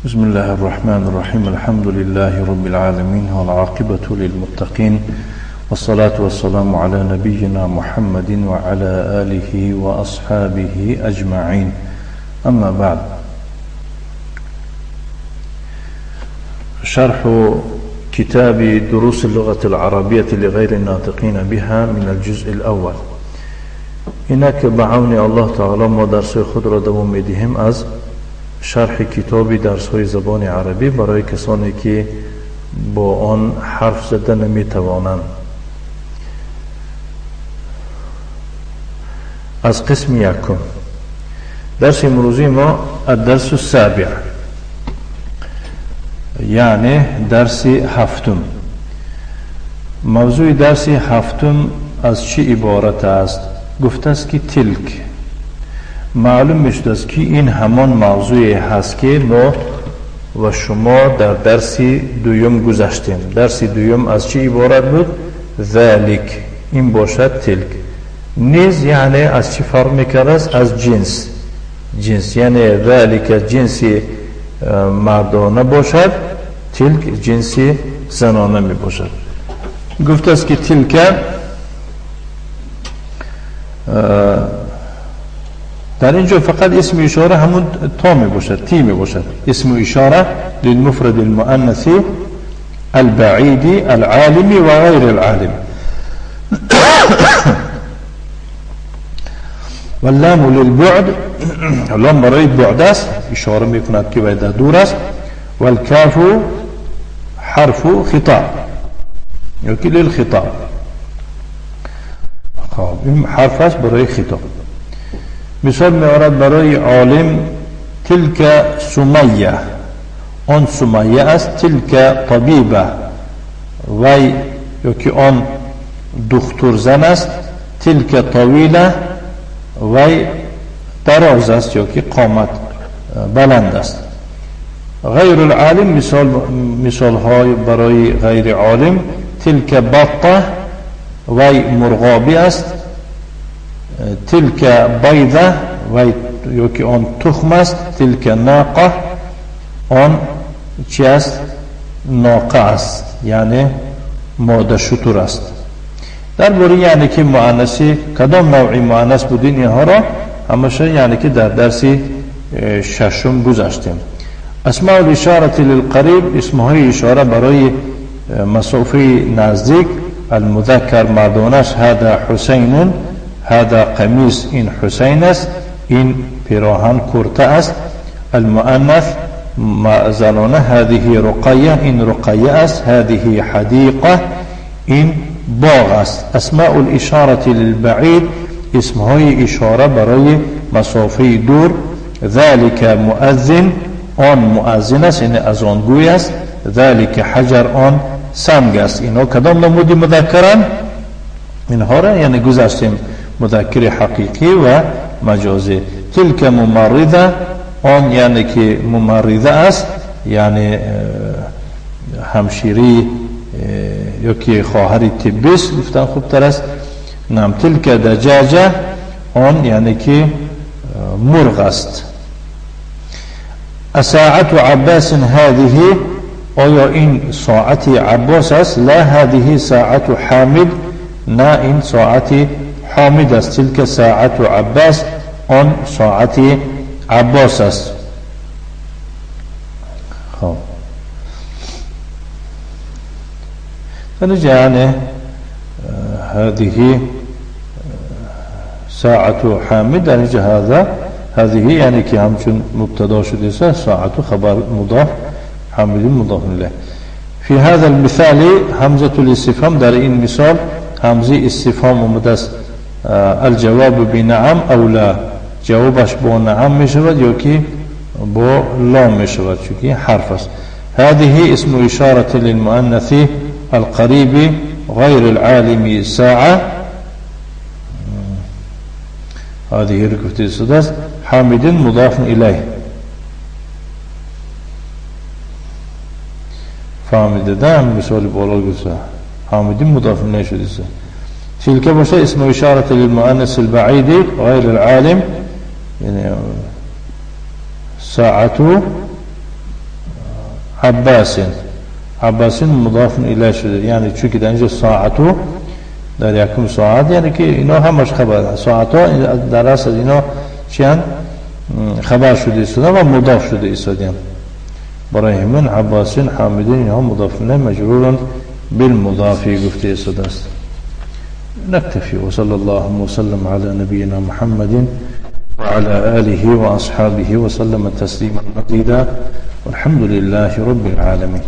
بسم الله الرحمن الرحيم. الحمد لله رب العالمين والعاقبة للمتقين والصلاة والسلام على نبينا محمد وعلى آله وأصحابه أجمعين. أما بعد، شرح كتاب دروس اللغة العربية لغير الناطقين بها من الجزء الأول. اینک به عون الله تعالی ما درس خود را دوام میدهیم از شرح کتاب درس های زبان عربی برای کسانی که با آن حرف زده نمیتوانند. از قسم یکم درس امروزی ما الدرس السابع، یعنی درس هفتم. موضوع درس هفتم از چی عبارت است؟ گفته است که تلک. معلوم میشد است که این همان موضوعی هست که ما و شما در درس دوم گذشتیم. درس دوم از چی عبارت بود؟ ذالک. این باشد تلک. نیز یعنی از چی فرق میکرد است؟ از جنس. جنس یعنی ذالک جنس مردانه باشد، تلک جنس زنانه می باشد. گفته است که تلک در اینجا فقط اسم اشاره همون تا می باشد، تی می باشد. اسم اشاره للمفرد المؤنث البعید العالم و غیر العالم. واللام للبعد، لام برای بعد است، اشاره میکند که باید دور است. والکاف حرف خطاب یا که للخطاب. خب این حرف است برای خطاب. مثال میآورد برای عالم تلک سمیه، آن سمیه است. تلک طبیبه، وی یا که آن دکتر زن است. تلک طویله، وی دراز است یا که قامت بلند است. غیر العالم، مثال های برای غیر عالم تلک بطه، وی مرغابی است. تلک بیضه، وی یا که آن تخم است. تلک ناقه، آن چی است؟ ناقه است، یعنی ماده شتر است. درباره یعنی که مؤنثی کدام نوعی مؤنث بودین اینها را همیشه یعنی که در درس ششم گذاشتیم. اسماء الاشاره للقریب، اسمهای اشاره برای مسافه نزدیک. المذکر مردانش هذا حسین، هذا قمیص، این حسین است، این پیراهن کرته است. المؤنث زنانه هذه رقیه، این رقیه است. هذه حدیقه، این باغ است. اسماء الاشاره للبعید، اسمهای اشاره برای مسافه دور. ذلك مؤذن، آن مؤذن است، یعنی اذانگوی است. ذلك حجر، آن سنگ است. اینا کدام نمودی مذکرن؟ اینها را یعنی گذاشتیم مذکر حقیقی و مجازی. تلک ممرضه، آن یعنی که ممرضه است، یعنی همشیری یا که خواهر طبی است، گفتن خوبتر است. نام تلک دجاجه، آن یعنی که مرغ است. اساعت عباس هذه، آیا این ساعت عباس است؟ لا، هذه ساعت حامد، نه این ساعت حامد است. تلک ساعت عباس، آن ساعت عباس است. خب فنجعل هذه ساعة حامد، يعني هذا هذه يعني که همچون مبتدا شده ساعة خبر مضاف حامد مضاف الیه. في هذا المثال همزة الاستفهام، در این مثال همزه استفهام آمده است. الجواب بنعم او لا، جوابش با نعم می شود یا که با لا می شود، چون که حرف است. هذه اسم اشاره للمؤنث القريب غير العالم ساعة، هذه ركبة السدس حامد مضاف إليه. فامد ده هم مثال بالا گفته حامد مضاف إليه شده. تلك باشه اسم إشارة للمؤنث البعيد غير العالم، يعني ساعة عباس. عباس مضاف الیه شده، یعنی چون که در اینجا ساعتو در یکم ساعت، یعنی که اینا همش خبر، ساعت ها در اصل اینا چیان خبر شده ایستادن و مضاف شده ایستادن. برای همین عباس حامدین اینها مضاف الیه مجرور بالمضاف گفته ایستاده است. نكتفي وصلى الله وسلم على نبينا محمد وعلى آله وأصحابه وسلم تسليما مزيدا والحمد لله رب العالمين.